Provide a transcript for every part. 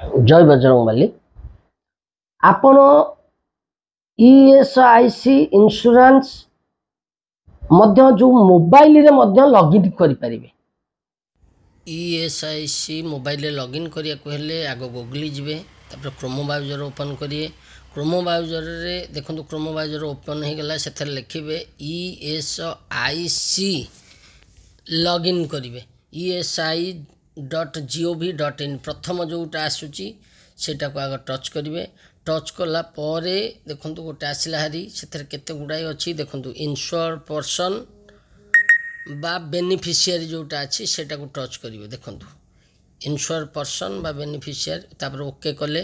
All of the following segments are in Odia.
ଜୟ ବଜରଙ୍ଗବାଲି। ଆପଣ ESIC insurance ମଧ୍ୟ ଯେଉଁ ମୋବାଇଲରେ ମଧ୍ୟ ଲଗ୍ଇନ୍ କରିପାରିବେ। ESIC ମୋବାଇଲରେ ଲଗ୍ଇନ୍ କରିବାକୁ ହେଲେ ଆଗ ଗୁଗଲ ଯିବେ, ତାପରେ କ୍ରୋମ ବ୍ରାଉଜର ଓପନ୍ କରିବେ। କ୍ରୋମ ବ୍ରାଉଜରରେ ଦେଖନ୍ତୁ, କ୍ରୋମ ବ୍ରାଉଜର ଓପନ୍ ହେଇଗଲା। ସେଥିରେ ଲେଖିବେ ESIC, login କରିବେ। esi.gov.in ପ୍ରଥମ ଯେଉଁଟା ଆସୁଛି, ସେଇଟାକୁ ଆଗ ଟଚ୍ କରିବେ। ଟଚ୍ କଲା ପରେ ଦେଖନ୍ତୁ, ଗୋଟେ ଆସିଲା ହାରି। ସେଥିରେ କେତେ ଗୁଡ଼ାଏ ଅଛି ଦେଖନ୍ତୁ। ଇନ୍ସୁର୍ଡ ପର୍ସନ୍ ବା ବେନିଫିସିଆରୀ ଯେଉଁଟା ଅଛି, ସେଇଟାକୁ ଟଚ୍ କରିବେ। ଦେଖନ୍ତୁ, ଇନ୍ସୁର୍ଡ ପର୍ସନ୍ ବା ବେନିଫିସିଆରୀ, ତାପରେ ଓକେ କଲେ।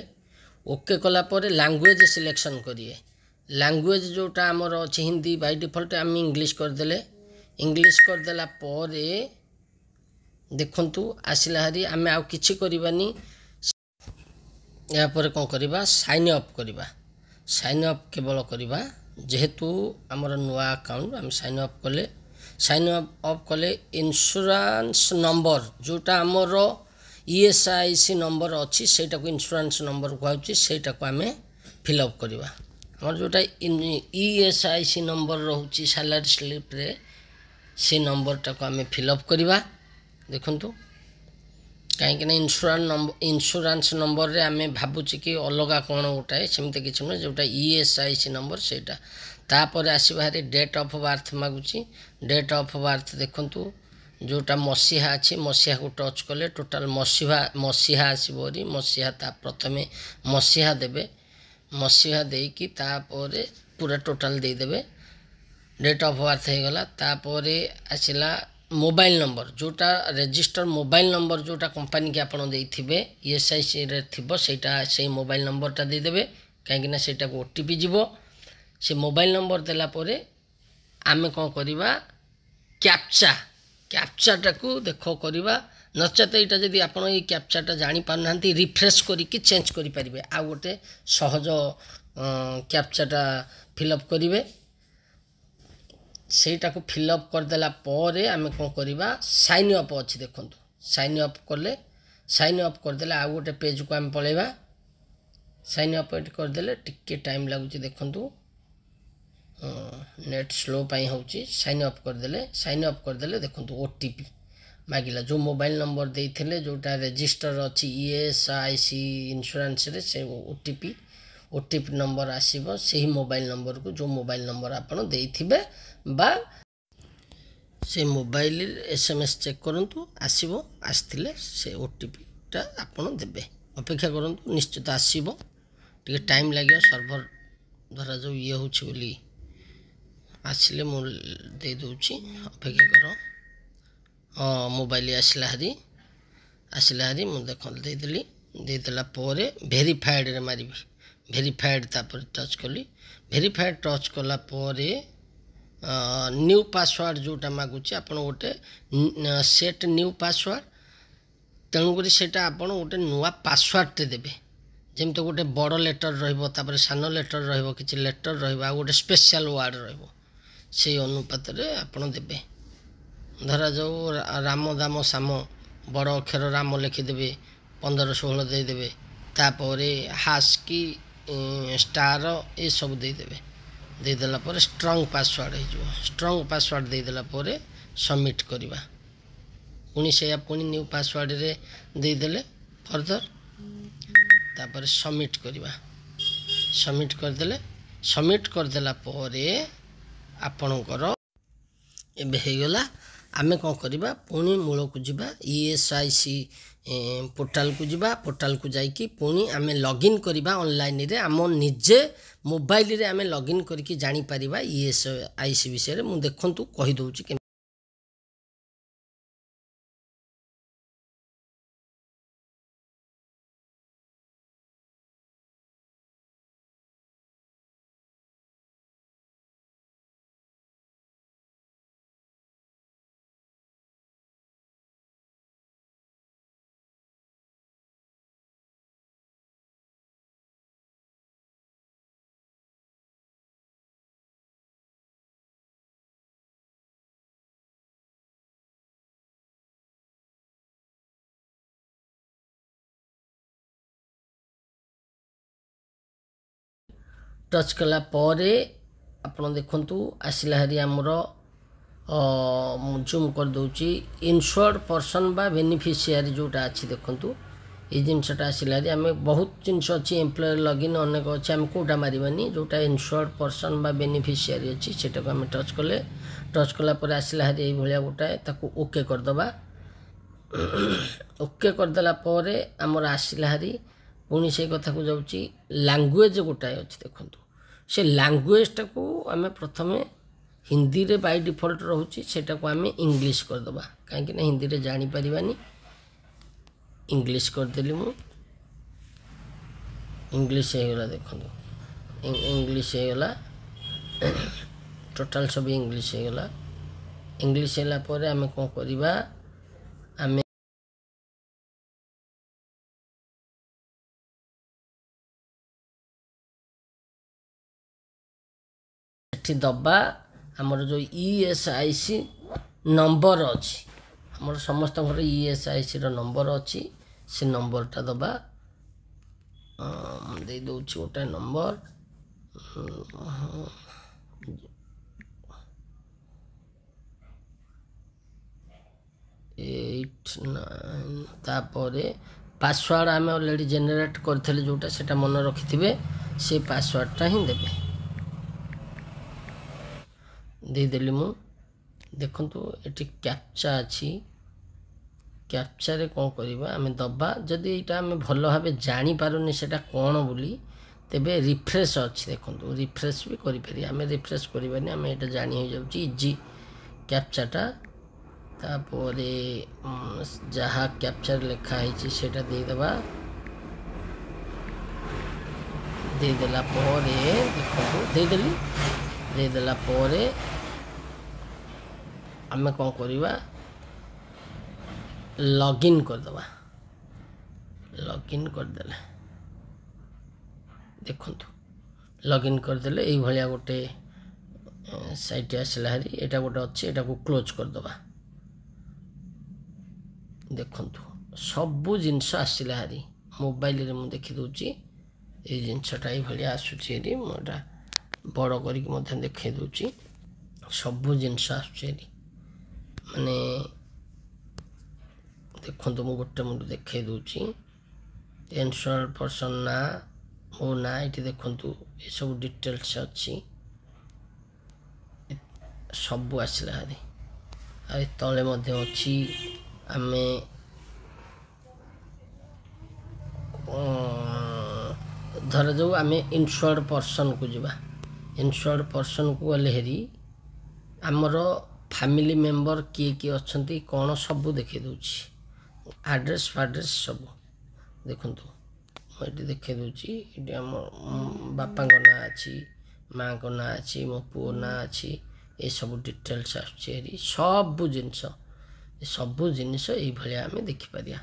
ଓକେ କଲା ପରେ ଲାଙ୍ଗୁଏଜ୍ ସିଲେକ୍ସନ୍ କରିବେ। ଲାଙ୍ଗୁଏଜ୍ ଯେଉଁଟା ଆମର ଅଛି ହିନ୍ଦୀ, ବାଇ ଡିଫଲ୍ଟ ଆମେ ଇଂଲିଶ କରିଦେଲେ। ଇଂଲିଶ କରିଦେଲା ପରେ ଦେଖନ୍ତୁ, ଆସିଲା ହାରି। ଆମେ ଆଉ କିଛି କରିବାନି। ଏହାପରେ କ'ଣ କରିବା? ସାଇନ୍ ଅପ୍ କରିବା। ସାଇନ୍ ଅପ୍ କେବଳ କରିବା, ଯେହେତୁ ଆମର ନୂଆ ଆକାଉଣ୍ଟ। ଆମେ ସାଇନ୍ ଅପ୍ କଲେ। ସାଇନ୍ ଅପ୍ କଲେ ଇନ୍ସୁରାନ୍ସ ନମ୍ବର, ଯେଉଁଟା ଆମର ESIC number ଅଛି, ସେଇଟାକୁ ଇନ୍ସୁରାନ୍ସ ନମ୍ବର କୁହାଯାଉଛି। ସେଇଟାକୁ ଆମେ ଫିଲ୍ଅପ୍ କରିବା। ଆମର ଯେଉଁଟା ESIC number ରହୁଛି ସାଲାରୀ ସ୍ଲିପ୍ରେ, ସେ ନମ୍ବରଟାକୁ ଆମେ ଫିଲ୍ଅପ୍ କରିବା। ଦେଖନ୍ତୁ, କାହିଁକିନା ଇନ୍ସୁରାନ୍ସ ନମ୍ବରରେ ଆମେ ଭାବୁଛେ କି ଅଲଗା କ'ଣ ଗୋଟାଏ, ସେମିତି କିଛି ନୁହେଁ। ଯେଉଁଟା ESIC number ସେଇଟା। ତାପରେ ଆସିବ ଭାରି ଡେଟ୍ ଅଫ୍ ବାର୍ଥ ମାଗୁଛି। ଡେଟ୍ ଅଫ୍ ବାର୍ଥ ଦେଖନ୍ତୁ, ଯେଉଁଟା ମସିହା ଅଛି, ମସିହାକୁ ଟଚ୍ କଲେ ଟୋଟାଲ୍ ମସିହା ଆସିବ ଭାରି। ମସିହା ତା ପ୍ରଥମେ ମସିହା ଦେବେ। ମସିହା ଦେଇକି ତାପରେ ପୁରା ଟୋଟାଲ୍ ଦେଇଦେବେ। ଡେଟ୍ ଅଫ୍ ବାର୍ଥ ହେଇଗଲା। ତାପରେ ଆସିଲା ମୋବାଇଲ ନମ୍ବର, ଯେଉଁଟା ରେଜିଷ୍ଟର ମୋବାଇଲ ନମ୍ବର, ଯେଉଁଟା କମ୍ପାନୀକି ଆପଣ ଦେଇଥିବେ, ESICରେ ଥିବ ସେଇଟା, ସେଇ ମୋବାଇଲ ନମ୍ବରଟା ଦେଇଦେବେ, କାହିଁକିନା ସେଇଟାକୁ OTP ଯିବ। ସେ ମୋବାଇଲ ନମ୍ବର ଦେଲା ପରେ ଆମେ କ'ଣ କରିବା? କ୍ୟାପଚାଟାକୁ ଦେଖ କରିବା। ନଚେତ ଏଇଟା ଯଦି ଆପଣ ଏଇ କ୍ୟାପଚାଟା ଜାଣିପାରୁନାହାନ୍ତି, ରିଫ୍ରେଶ୍ କରିକି ଚେଞ୍ଜ କରିପାରିବେ। ଆଉ ଗୋଟେ ସହଜ କ୍ୟାପଚାଟା ଫିଲ୍ଅପ୍ କରିବେ। ସେଇଟାକୁ ଫିଲ୍ଅପ୍ କରିଦେଲା ପରେ ଆମେ କ'ଣ କରିବା? ସାଇନ୍ ଅପ୍ ଅଛି ଦେଖନ୍ତୁ। ସାଇନ୍ ଅପ୍ କଲେ, ସାଇନ୍ ଅପ୍ କରିଦେଲେ ଆଉ ଗୋଟେ ପେଜ୍କୁ ଆମେ ପଳେଇବା। ସାଇନ୍ ଅପ୍ ଏଠି କରିଦେଲେ ଟିକେ ଟାଇମ୍ ଲାଗୁଛି ଦେଖନ୍ତୁ, ନେଟ୍ ସ୍ଲୋ ପାଇଁ ହେଉଛି। ସାଇନ୍ ଅପ୍ କରିଦେଲେ, ସାଇନ୍ ଅପ୍ କରିଦେଲେ ଦେଖନ୍ତୁ, OTP ମାଗିଲା। ଯେଉଁ ମୋବାଇଲ ନମ୍ବର ଦେଇଥିଲେ, ଯେଉଁଟା ରେଜିଷ୍ଟର ଅଛି ESIC ଇନ୍ସୁରାନ୍ସରେ, ସେ OTP number ଆସିବ ସେହି ମୋବାଇଲ ନମ୍ବରକୁ, ଯେଉଁ ମୋବାଇଲ ନମ୍ବର ଆପଣ ଦେଇଥିବେ, ବା ସେ ମୋବାଇଲରେ SMS check କରନ୍ତୁ, ଆସିବ। ଆସିଥିଲେ ସେ OTPଟା ଆପଣ ଦେବେ। ଅପେକ୍ଷା କରନ୍ତୁ, ନିଶ୍ଚିତ ଆସିବ। ଟିକେ ଟାଇମ୍ ଲାଗିବ, ସର୍ଭର ଧରାଯାଉ ଇଏ ହେଉଛି ବୋଲି। ଆସିଲେ ମୁଁ ଦେଇଦେଉଛି, ଅପେକ୍ଷା କର। ହଁ, ମୋବାଇଲ ଆସିଲା ହାରି। ଆସିଲା ହାରି, ମୁଁ ଦେଖ ଦେଇଦେଲି। ଦେଇଦେଲା ପରେ ଭେରିଫାଏଡ଼ରେ ମାରିବି। ଭେରିଫାଏଡ଼ ତାପରେ ଟଚ୍ କଲି। ଭେରିଫାଏଡ଼ ଟଚ୍ କଲା ପରେ ନ୍ୟୁ ପାସୱାର୍ଡ଼ ଯେଉଁଟା ମାଗୁଛି, ଆପଣ ଗୋଟେ ସେଟ୍ ନ୍ୟୁ ପାସୱାର୍ଡ଼। ତେଣୁକରି ସେଇଟା ଆପଣ ଗୋଟେ ନୂଆ ପାସୱାର୍ଡ଼ଟେ ଦେବେ। ଯେମିତି ଗୋଟେ ବଡ଼ ଲେଟର୍ ରହିବ, ତାପରେ ସାନ ଲେଟର୍ ରହିବ, କିଛି ଲେଟର୍ ରହିବ, ଆଉ ଗୋଟେ ସ୍ପେଶିଆଲ୍ ୱାର୍ଡ଼ ରହିବ। ସେଇ ଅନୁପାତରେ ଆପଣ ଦେବେ। ଧରାଯାଉ ରାମ ଦାମ ସାମ, ବଡ଼ ଅକ୍ଷର ରାମ ଲେଖିଦେବେ, 15 16 ଦେଇଦେବେ, ତାପରେ ହାସ୍ କି ଷ୍ଟାର ଏସବୁ ଦେଇଦେବେ। ଦେଇଦେଲା ପରେ ଷ୍ଟ୍ରଙ୍ଗ ପାସୱାର୍ଡ଼ ହେଇଯିବ। ଷ୍ଟ୍ରଙ୍ଗ ପାସୱାର୍ଡ଼ ଦେଇଦେଲା ପରେ ସବମିଟ୍ କରିବା। ପୁଣି ସେଇଆ, ପୁଣି ନ୍ୟୁ ପାସୱାର୍ଡ଼ରେ ଦେଇଦେଲେ ଫର୍ଦର, ତାପରେ ସବମିଟ୍ କରିବା। ସବମିଟ୍ କରିଦେଲେ, ସବମିଟ୍ କରିଦେଲା ପରେ ଆପଣଙ୍କର ଏବେ ହେଇଗଲା। ଆମେ କ'ଣ କରିବା? ପୁଣି ମୂଳକୁ ଯିବା, ESIC ପୋର୍ଟାଲକୁ ଯିବା। ପୋର୍ଟାଲକୁ ଯାଇକି ପୁଣି ଆମେ ଲଗ୍ଇନ୍ କରିବା ଅନଲାଇନରେ। ଆମ ନିଜେ ମୋବାଇଲରେ ଆମେ ଲଗ୍ଇନ୍ କରିକି ଜାଣିପାରିବା ESIC ବିଷୟରେ। ମୁଁ ଦେଖନ୍ତୁ କହିଦେଉଛି। ଟଚ୍ କଲା ପରେ ଆପଣ ଦେଖନ୍ତୁ, ଆସିଲା ହାରି ଆମର, ମୁଁ ଜୁମ୍ କରିଦେଉଛି, ଇନସୁର୍ଡ ପର୍ସନ୍ ବା ବେନିଫିସିଆରୀ ଯେଉଁଟା ଅଛି। ଦେଖନ୍ତୁ, ଏଇ ଜିନିଷଟା ଆସିଲା ହାରି। ଆମେ ବହୁତ ଜିନିଷ ଅଛି, ଏମ୍ପ୍ଲୟର ଲଗଇନ୍, ଅନେକ ଅଛି, ଆମେ କେଉଁଟା ମାରିବାନି। ଯେଉଁଟା ଇନସୁର୍ଡ ପର୍ସନ୍ ବା ବେନିଫିସିଆରୀ ଅଛି, ସେଇଟାକୁ ଆମେ ଟଚ୍ କଲେ। ଟଚ୍ କଲା ପରେ ଆସିଲା ହାରି ଏଇଭଳିଆ ଗୋଟାଏ, ତାକୁ ଓକେ କରିଦେବା। ଓକେ କରିଦେଲା ପରେ ଆମର ଆସିଲା ହାରି ପୁଣି ସେଇ କଥାକୁ ଯାଉଛି, ଲାଙ୍ଗୁଏଜ୍ ଗୋଟାଏ ଅଛି। ଦେଖନ୍ତୁ, ସେ ଲାଙ୍ଗୁଏଜଟାକୁ ଆମେ ପ୍ରଥମେ ହିନ୍ଦୀରେ ବାଇ ଡିଫଲ୍ଟ ରହୁଛି, ସେଇଟାକୁ ଆମେ ଇଂଲିଶ କରିଦେବା, କାହିଁକିନା ହିନ୍ଦୀରେ ଜାଣିପାରିବାନି। ଇଂଲିଶ କରିଦେଲି ମୁଁ, ଇଂଲିଶ ହେଇଗଲା। ଦେଖନ୍ତୁ, ଇଂଲିଶ ହେଇଗଲା, ଟୋଟାଲ୍ ସବୁ ଇଂଲିଶ ହେଇଗଲା। ଇଂଲିଶ ହେଲା ପରେ ଆମେ କ'ଣ କରିବା? ଆମେ ଏଠି ଦେବା ଆମର ଯେଉଁ ESIC number ଅଛି। ଆମର ସମସ୍ତଙ୍କର ESICର ନମ୍ବର ଅଛି, ସେ ନମ୍ବରଟା ଦେବା। ଦେଇଦେଉଛି ଗୋଟେ ନମ୍ବର, 8 9। ତାପରେ ପାସୱାର୍ଡ଼ ଆମେ ଅଲରେଡ଼ି ଜେନେରେଟ୍ କରିଥିଲେ ଯେଉଁଟା, ସେଇଟା ମନେ ରଖିଥିବେ, ସେ ପାସୱାର୍ଡ଼ଟା ହିଁ ଦେବେ। ଦେଇଦେଲି ମୁଁ। ଦେଖନ୍ତୁ, ଏଠି କ୍ୟାପଚା ଅଛି। କ୍ୟାପଚାରେ କ'ଣ କରିବା? ଆମେ ଦେବା। ଯଦି ଏଇଟା ଆମେ ଭଲ ଭାବେ ଜାଣିପାରୁନି ସେଇଟା କ'ଣ ବୋଲି, ତେବେ ରିଫ୍ରେଶ୍ ଅଛି। ଦେଖନ୍ତୁ, ରିଫ୍ରେଶ୍ ବି କରିପାରିବା। ଆମେ ରିଫ୍ରେଶ୍ କରିବାନି, ଆମେ ଏଇଟା ଜାଣି ହେଇଯାଉଛି, ଇଜି କ୍ୟାପଚାଟା। ତାପରେ ଯାହା କ୍ୟାପଚାରେ ଲେଖା ହେଇଛି ସେଇଟା ଦେଇଦେବା। ଦେଇଦେଲା ପରେ ଦେଖନ୍ତୁ, ଦେଇଦେଲି। ଦେଇଦେଲା ପରେ ଆମେ କ'ଣ କରିବା? ଲଗ୍ଇନ୍ କରିଦେବା। ଲଗ୍ଇନ୍ କରିଦେଲେ ଦେଖନ୍ତୁ, ଲଗ୍ଇନ୍ କରିଦେଲେ ଏଇଭଳିଆ ଗୋଟେ ସାଇଟ୍ ଆସିଲା ହାରି। ଏଇଟା ଗୋଟେ ଅଛି, ଏଇଟାକୁ କ୍ଲୋଜ୍ କରିଦେବା। ଦେଖନ୍ତୁ, ସବୁ ଜିନିଷ ଆସିଲା ହାରି। ମୋବାଇଲରେ ମୁଁ ଦେଖିଦେଉଛି, ଏଇ ଜିନିଷଟା ଏଇଭଳିଆ ଆସୁଛି ଏଠି। ମୁଁ ଏଇଟା ବଡ଼ କରିକି ମଧ୍ୟ ଦେଖାଇ ଦେଉଛି। ସବୁ ଜିନିଷ ଆସୁଛି ଏଠି। ମାନେ ଦେଖନ୍ତୁ, ମୁଁ ଗୋଟେ ମୁଣ୍ଡ ଦେଖାଇ ଦେଉଛି। ଇନସୁର୍ଡ ପର୍ସନ୍ ନାଁ, ମୋ ନାଁ ଏଠି ଦେଖନ୍ତୁ, ଏସବୁ ଡିଟେଲ୍ସ ଅଛି, ସବୁ ଆସିଲା ହାରି। ଆଉ ଏ ତଳେ ମଧ୍ୟ ଅଛି। ଆମେ ଧରାଯାଉ ଆମେ ଇନସୁର୍ଡ ପର୍ସନ୍କୁ ଯିବା। ଇନସୁର୍ଡ ପର୍ସନ୍କୁ ଗଲେ ହେରି ଆମର ଫ୍ୟାମିଲି ମେମ୍ବର କିଏ କିଏ ଅଛନ୍ତି କ'ଣ ସବୁ ଦେଖାଇ ଦେଉଛି, ଆଡ୍ରେସ୍ ଫାଡ୍ରେସ୍ ସବୁ। ଦେଖନ୍ତୁ, ମୁଁ ଏଠି ଦେଖାଇ ଦେଉଛି। ଏଠି ଆମ ବାପାଙ୍କ ନାଁ ଅଛି, ମାଆଙ୍କ ନାଁ ଅଛି, ମୋ ପୁଅ ନାଁ ଅଛି, ଏସବୁ ଡିଟେଲ୍ସ ଆସୁଛି ଏଠି। ସବୁ ଜିନିଷ, ସବୁ ଜିନିଷ ଏଇଭଳିଆ ଆମେ ଦେଖିପାରିବା।